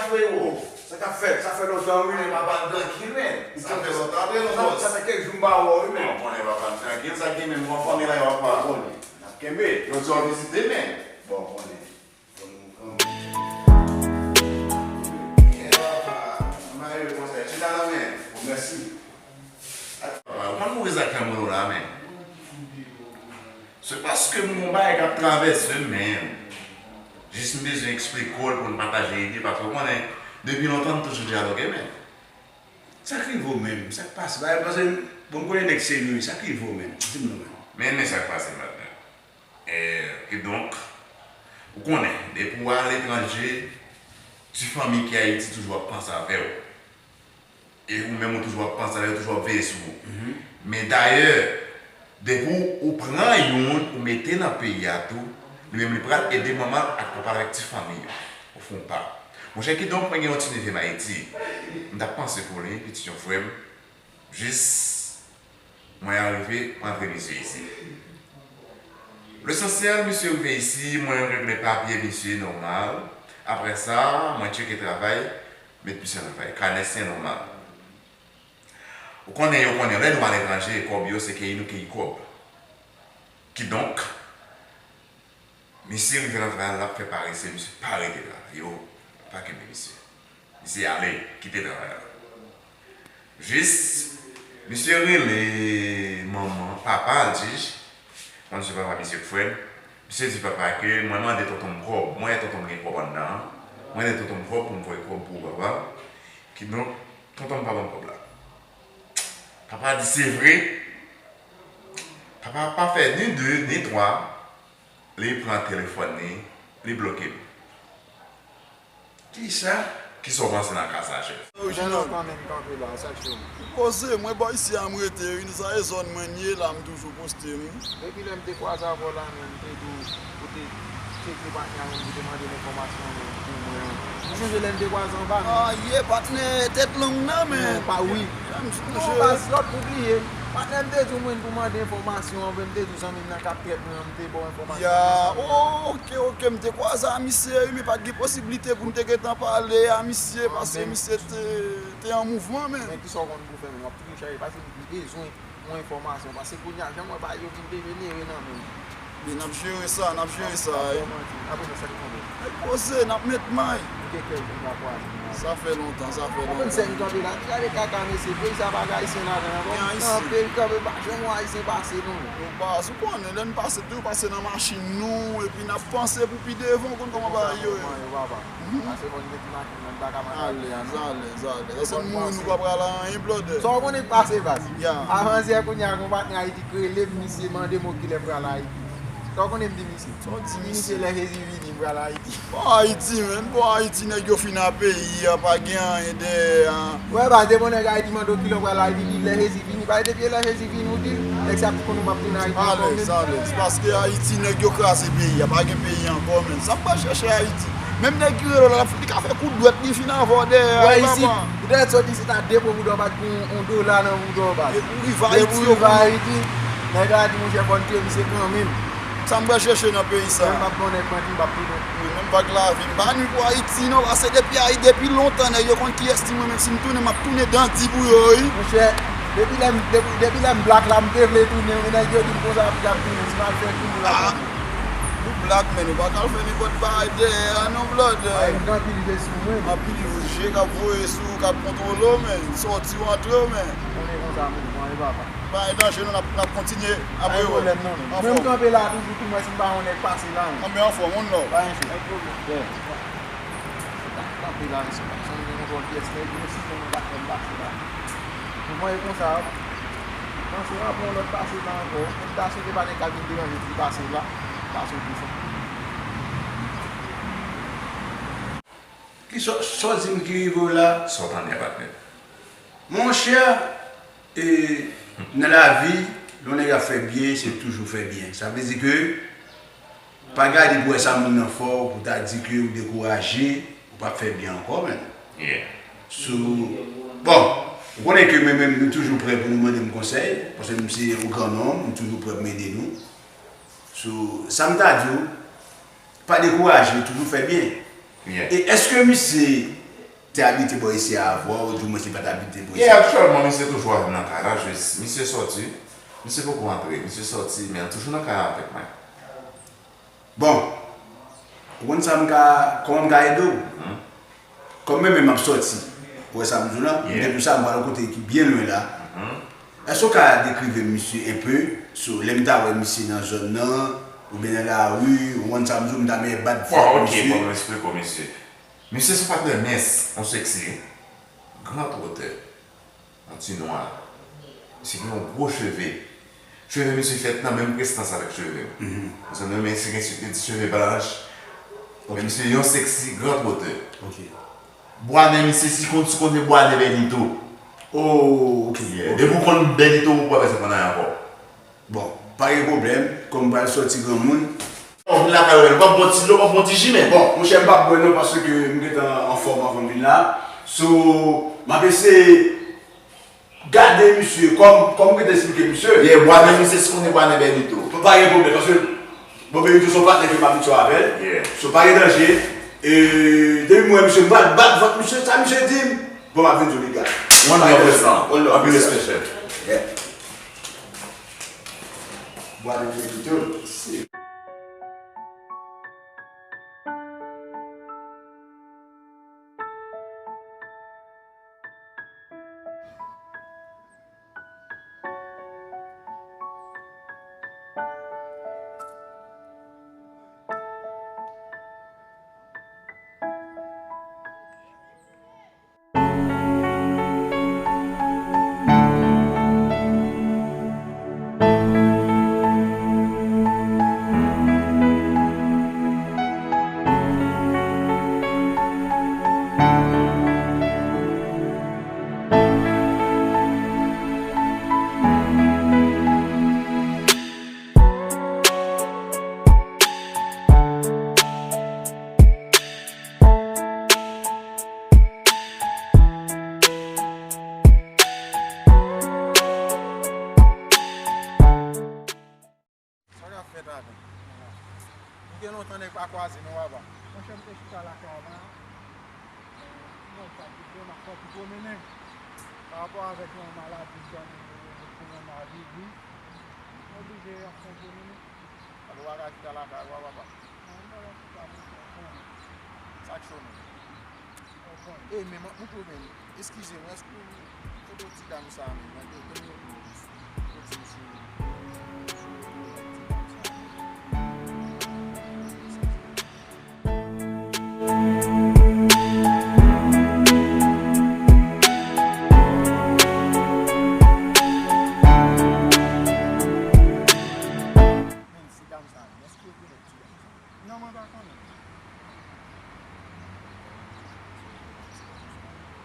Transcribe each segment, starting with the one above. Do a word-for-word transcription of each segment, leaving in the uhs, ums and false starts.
Frero, sa k ap fèt? Sa fè lontan, wi. Ay, papa m trankil, men. Sa fè lontan, apre nou, sa, bòs. Sa fè kèk jou m pa wè w, wi, men. Bon, konnen papa m trankil, sa gen menm, bon, fanmi la, yo ap pale. Konnen. N ap kenbe. Yo di w vizite, men. Bon, konnen. Bon, nou kanmenm. Yeah, papa. M pa rive konsa. Chita la, men. Bon, mèsi. Papa, ou konn mouri sa k fè m wè w la, men. Se paske m gon bagay k ap travèse m, men. Jis m bezwen eksplike w l pou n pataje ide, paske w konnen, depi lontan n toujou dyaloge, men. Sa k rive w menm? Sa k pase? Paske, bon, m konnen nèg serye, wi. Sa k rive w menm? Di m non, menm. Men, men sa k pase, patnè. Eh, kidonk, ou konnen, depi w aletranje, ti fanmi ki Ayiti toujou ap panse avè w. E ou menm ou toujou ap panse avè yo, toujou ap veye sou ou. Men dayè, depi ou pran youn, ou mete nan peyi a tou, li menm li pral ede manman l ak papa l avèk ti fanmi yo. Ou fè yon pa. Monchè, kidonk mwen gen yon ti neve m Ayiti. M t ap panse pou li, pitit yon frè m. Jis mwen arive, mwen antre misye isi. Lesansyèl, misye rive isi, mwen regle papye misye nòmal. Apre sa, mwen tcheke travay, met misye nan travay. Kanè sen nòmal. Ou konnen, yo konnen, lè nou aletranje, kòb yo, se keyi nou keyi kòb. Kidonk, misye rive nan travay la, l ap fè parese, misye pa rete la. Yo pa kenbe misye. Misye ale, kite travay la. Jis, misye rele manman, papa l, di, mwen se papa misye k frè l. Misye di papa ke mwen mande tonton m kòb, mwen wè tonton m gen kòb anndan an. Mwen mande tonton m kòb pou m voye kòb pou papa. Kidonk, tonton m pa ban m kòb la. Papa di se vre. Papa pa fè ni de, ni twa. Li pran telefòn li, li bloke m. Kisa? Kisa w panse nan ka sa, chèf? Fè lontan menm kanpe la, sa k cho. Poze, mwen bò isi a m rete, wi, sa e zòn mwen ye la, m toujou poste m. Depi lè m te kwaze avè w la menm, m te di w, ou te tcheke patnè a menm, ou te mande m enfòmasyon menm pou mwen an. Ou sonje lè n te kwaze anba menm? Ah, ye, patnè, tèt long nan, men. Non, pa wi. Non, baz, lòt ou bliye. Patnè, m te di w mwen pou mande enfòmasyon an vre, m te di w zanmi m nan k ap trèt mwen an, m te ba w enfòmasyon. Ya, oh, oke, oke, m te kwaze a misye, wi, men pa t gen posiblite pou n te gentan pale a misye, paske misye te, te an mouvman, men. Men kisa w konn pou fè menm? W ap toujou chache, paske m bezwen yon enfòmasyon, paske kounye a, jan m wè bagay yo vin dejenere nan men m. Men n ap jere sa, n ap jere sa, wi. Apre sa, sa k tonbe? Ay, poze, n ap met may. Ou gen kè pou n ap kwaze. Sa fè lontan, sa fè lontan. Ou konn sèn kanpe la, gade kaka mesye, peyi sa pa gen Ayisyen ladan l ankò. Gen Ayisyen. Kanpe, kanpe, pa janm wè Ayisyen pase, non. Yo pa, si w konnen, lè n pase, tou pase nan machin nou, epi n ap panse pou pi devan, ou konn kòman bagay yo ye. Yo, papa. Pase fò n gen ti machin, nan, n pa ka mache. Alèz, alèz, alèz. Sa se moun nou pa pral a anyen, blòdè. Sa w konnen k pase, baz? Ya. Avansyè kounye a, gon patnè Ayiti k rele m, misye mande m, "Okilè pral Ayiti?" Sa w konnen m di misye? Sa w di misye? Misye, "Lè Jezi vini, m pral Ayiti." Bon, Ayiti, menn. Bon, Ayiti, nèg yo fin a peyi a, pa gen anyen dèyè a. Wè, baz, depi yon nèg Ayiti mande w kilè w pral Ayiti, li di, "Lè Jezi vini." Bay depi lè Jezi vini, ou di l, nèg sa ap konn ou p ap tounen Ayiti ankò menm. Alèz, alèz. Paske Ayiti, nèg yo kraze peyi a. Pa gen peyi ankò, menn. Sa m pral chèche Ayiti? Menm nèg ki rele w la, li ka fè kout dwèt, li fin avè w dèyè a, papa. Wè, isit, poutèt sot isit la, depi w bout w bat pou yon, yon dola nan bout w, baz. Depi w rive Ayiti, depi w rive Ayiti, nèg la di, "Monchè, fò n touye misye kanmenm." Sa m pral chèche nan peyi sa? Mwen, m ap bon nèg, mwen di, m p ap tounen. Mwen menm, pa k lavi m pa nwi pou Ayiti, non, paske depi Ayiti, depi lontan, nèg yo konn kiyès ki mwen, menm si m tounen, m ap tounen dan di pou yo, wi. Monchè, depi lè m, depi, depi lè m blak la, m te vle tounen, men nèg yo di m konsa pou y ap tounen, si m al fè kou m la. Ah, ou blak, men ou pa ka al fè nenpòt bagay dèyè a, non, blòdè. Ay, m gen anpil je sou mwen. Anpil je k ap voye sou ou, k ap kontwole w, men, sòti w antre w, men. Konnen konsa, men, bon, e papa. Pa gen danje, non, n ap, n ap kontinye apre yo. Pa gen pwoblèm, non, men. Anfòm. Mwen, m kanpe la toujou, tou mwen, si m pa wè yon nèg pase la, non. Anben, anfòm, on love. Pa gen je. Pa gen pwoblèm. Yeah. M t ap kanpe la, mesye, paske m gen kontwòl pyès la, epi yo sipoze pa fè m pase la. Mwen, e konsa, panse w ap yon lòt pase la ankò. M ta swete pa nèg k ap vin deranje ti pase la, pase w desann. Ki sa, sa w di m ki rive w la? Sa w tande a, patnè? Monchè, e, nan lavi, lè yon nèg ap fè byen, se toujou fè byen. Sa vle di ke, pa gade pou wè sa moun nan fè w, pou ta di ke ou dekouraje, ou p ap fè byen ankò, menn. Yeah. So, bon, ou konnen ke mwen menm, nou toujou prè pou nou mande m konsèy, paske m se yon gran nonm, m toujou prè pou m ede nou. So, sa m ta di w, pa dekouraje, toujou fè byen. Yeah. E èske misye, Te abite bò isi a avan, ou di mwen se pa t abite bò isi. Yeah, aktyèlman, misye toujou nan kay la, jis misye sòti, misye poko antre, misye sòti, men l toujou nan kay la avèk mwen. Bon, ou konn sa m ka, kòman m ka ede w? Kòm mwen menm m ap sòti, ou wè sa m di w la, m te di w sa, m pral yon kote ki byen lwen la. Èske w ka dekrive misye enpe, sou lè m ta wè misye nan zòn nan, oubyen nan lari, ou konn sa m di w, m ta mèt bat fòk misye? Bon, ok, bon, m esplike w misye. Misye se yon patnè mens, yon seksi, grande hauteur, yon ti nwa. Misye gen yon gwo cheve. Cheve misye fèt nan menm prestans avèk cheve m. Paske nou menm se gen ti cheve blanch. Men misye yon seksi, grande hauteur. Bwa nen misye, si konn, si konn se bwa nen Benito. Oh, ok. Yeah. Depi w konn Benito, ou pa bezwen konn anyen ankò. Bon, pa gen pwoblèm, kòm m pral sòti granmoun. Bon, vin lakay ou, w ap bon ti dlo, w ap bon ti ji menm. Bon, monchè, m p ap bwè non, paske m gentan anfòm anvan m vin la. So, m ap eseye gade misye, kòm, kòm m gentan esplike misye. Yeah, bwa nen misye, si konnen bwa nen Benito. Pa, pa gen pwoblèm, paske bon, Benito se yon patnè ke m abitye avè l. Yeah. So, pa gen danje. E, depi m wè misye, m pral bat vant misye, sa misye di m, bon, m ap vin di w li gad. One love, frè. Anpil respè, chèf. Yeah. Bwa de vye pito. Sa k ap fèt avè w? Nou gen lontan nèg pa kwaze non, papa. Monchè, m te chita lakay la. Mwen pa di bon, m ap fè ti pwomennen. Pa rapò avèk yon maladi m tande pou yon maladi, wi. M oblije ap fè pwomennen. Alò, w pa ka chita lakay ou a, papa? Non, m pa ka chita lakay mwen. Sa k cho menm? Ey, men, men, men, eskize m, èske w, kote w ti dam sa a menm? Mande, mande, mande, kote w ti, ti dam sa a menm? Men, ti dam sa a menm, èske w konnen ti dam sa a? Non, mwen pa konnen.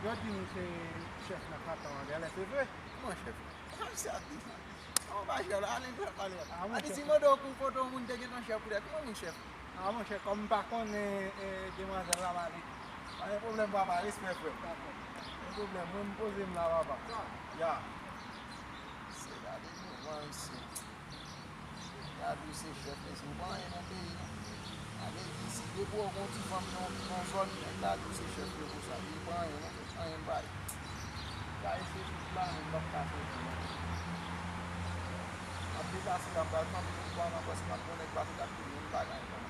Yo di nou se chèf nan kantò Andrelè, se vre? Kòman chèf la? Kòman misye ap di sa? Kòman pa chèf la? Ale, chèf, ale. A, monchè. A di si mande w pou foto moun te gentan chèf poutèt. Kòman moun chèf? A, monchè, kòm m pa konnen, e, demwazèl la, m ale. Pa gen pwoblèm, papa, respè, frè m. Dakò. Pa gen pwoblèm, mwen, m poze m la, papa. Ya. Se gade mouvman isi. Gad ou se chèf, mesye, ou pa anyen nan peyi, non. Sa vle di, si depi w gon ti fanm nan, nan zòn, nèg la di w se chèf yo konsa, li pa anyen, non. Anyen bay. Kay se tout la, menm p ap ka fè anyen, non. M ap deplase la, m pral kanpe nan bò a, m ap wè si m ap gon nèg pase k ap di m menm bagay, non.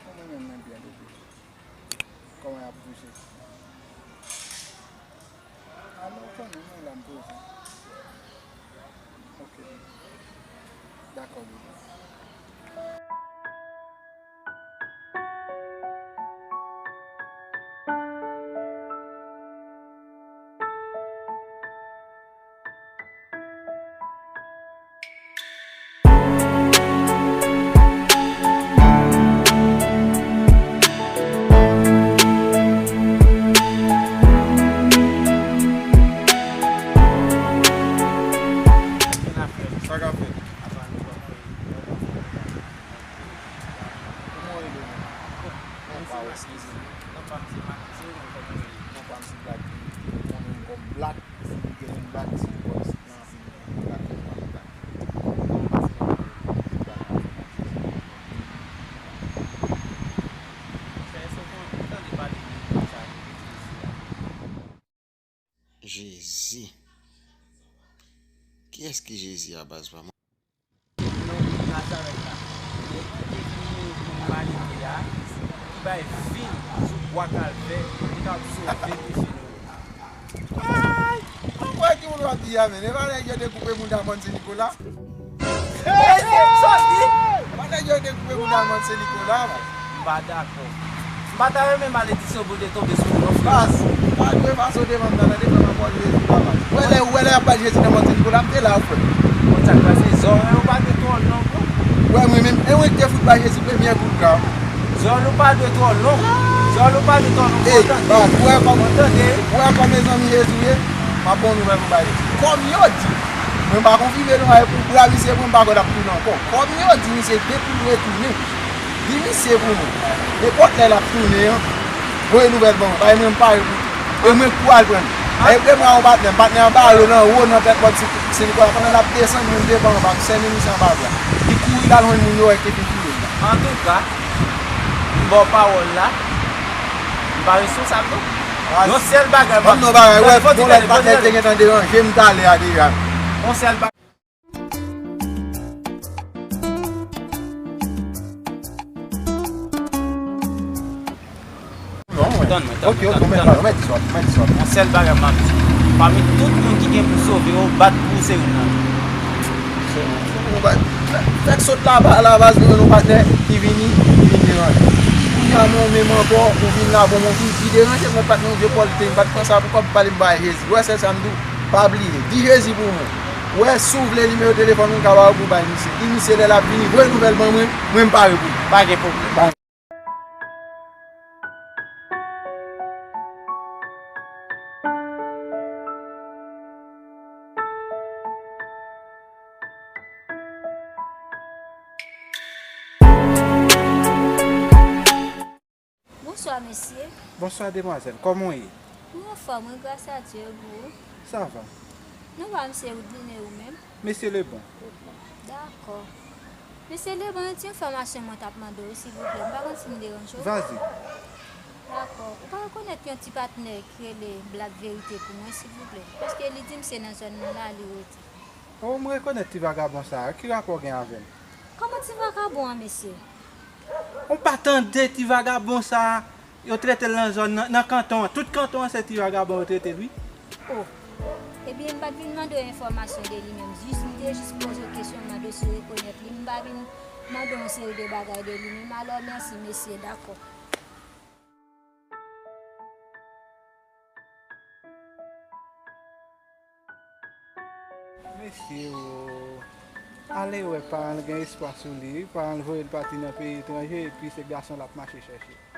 Mwen menm mwen byen depi. Kòman y ap bouje? A non, ou konnen mwen la m poze. Ok. Dakò, bebe. Sa k ap fèt? Makize, non, pa m se Makize, non, kòman yo rele? Non, pa m se Black Beauty, yo konnen m kòm Black, si m gen yon Black, si m kòm si nan anpil Black, yo pa m Black. Kòman se nan anpil Black, yo pa m Makize. Monchè, èske w konn, ou tande pale de moun sa ki rele Jezi a? Jezi. Kiyès ki Jezi a, baz pa m? Non, Nazarèt la. Li te vini pou imanite a, ki bay vi l sou bwa Kalvè, pou li kapab sove peche nou yo. Ay! Anmwey, ki moun w ap di a, men? E pa nèg yo te koupe mouda Mòn Sen Nikola? Hey! Sa w di? E pa nèg yo te koupe mouda Mòn Sen Nikola, man. M pa dakò. M pa ta renmen maledisyon pou te tonbe sou nou, non, frè. Baz, pa jwe fason devan m nan, tande, frè m, anpòl Jezi la, baz. Ou wè lè, ou wè lè y ap bat Jezi nan Mòn Sen Nikola, m te la, frè. Bon, sa k pase, zòrèy ou pa dwe twò long, non. Wè, mwen menm, e mwen ki te fout bay Jezi premyè kout la. Zòrèy ou pa dwe twò long. Zòrèy ou pa dwe twò long, ey, ou tande? Baz, ou wè kòm, ou tande? Ou wè kòm mezanmi Jezi ye, m ap ba w nouvèl pou bay Jezi. Kòm yo di, mwen pa konfime non, e pou bra misye pran, m pa kwè l ap tounen ankò. Kòm yo di, misye depi l retounen, di misye pou mwen. Nenpòt lè l ap tounen an, voye nouvèl ban mwen. Paske mwen m pare pou li. E mwen k pou al pran li. Paske demen a yon patnè m, patnè an ba yo nan wo nan tèt Mòn Sen Nikola. Pandan l ap desann, mwen m te pa anba, m sènen misye anba bra. Li kouri l al jwenn moun yo wè ki te fin touye l la. Antouka, m ba w pawòl la, m pa responsab non. Yon sèl bagay m ap di. Ban m non bagay, wè, bon lòt patnè te gentan deranje m talè a deja. Yon sèl bagay. Tann mwen, tann mwen, tann mwen, tann mwen. Ok, ok, mwen di sa, mwen di sa. Yon sèl bagay m ap di. Pami tout moun ki gen pou sove yo, bat pou se youn nan yo. Fèk sot la, la baz, nou, nou patnè ki vini, ki vin deranje. Kounye a, men, menm ankò, ou vin la, bon, ou vin pi deranje, mwen patnè, ou vye pòl te, m pa t pran sa pou kòb, pale m bay Jezi. Wè, sèl sa m di w, pa bliye. Di Jezi pou mwen. Wè, si w vle nimewo telefòn mwen, m ka ba w pou bay misye. Di misye lè l ap vini, voye nouvèl ban mwen, mwen m pare pou li. Pa gen pwoblèm. Bonswa, mesye. Bonswa, demwazèl. Kòman w ye? Mwen anfòm, wi, gras a Dye, e ou? Sa va. Non pa m se Woodline, e ou menm? Mesye Lebon. Dakò. Mesye Lebon, yon ti enfòmasyon mwen t ap mande w, silvouplè. M pa konn si m deranje w. Vas-y. Dakò. Ou pa rekonèt yon ti patnè ki rele Black Verite pou mwen, silvouplè? Paske li di m se nan zòn nan la li rete. Oh, m rekonèt ti vagabon sa a. Ki rapò w gen avè l? Kòman ti vagabon an, mesye? Ou pa tande ti vagabon sa a? Yo trete l nan zòn nan, nan kanton an. Tout kanton an se ti vagabon yo trete l, wi. Oh. Ebyen, m pa t vin mande w enfòmasyon de li menm. Jis, m te jis poze w kesyon, m mande w si w rekonèt li. M pa vin mande w yon seri de bagay de li menm. Alò, mèsi, mesye. Dakò. Mesye o, ale wè paran l gen espwa sou li, paran l voye l pati nan peyi etranje, epi se gason l ap mache chèche.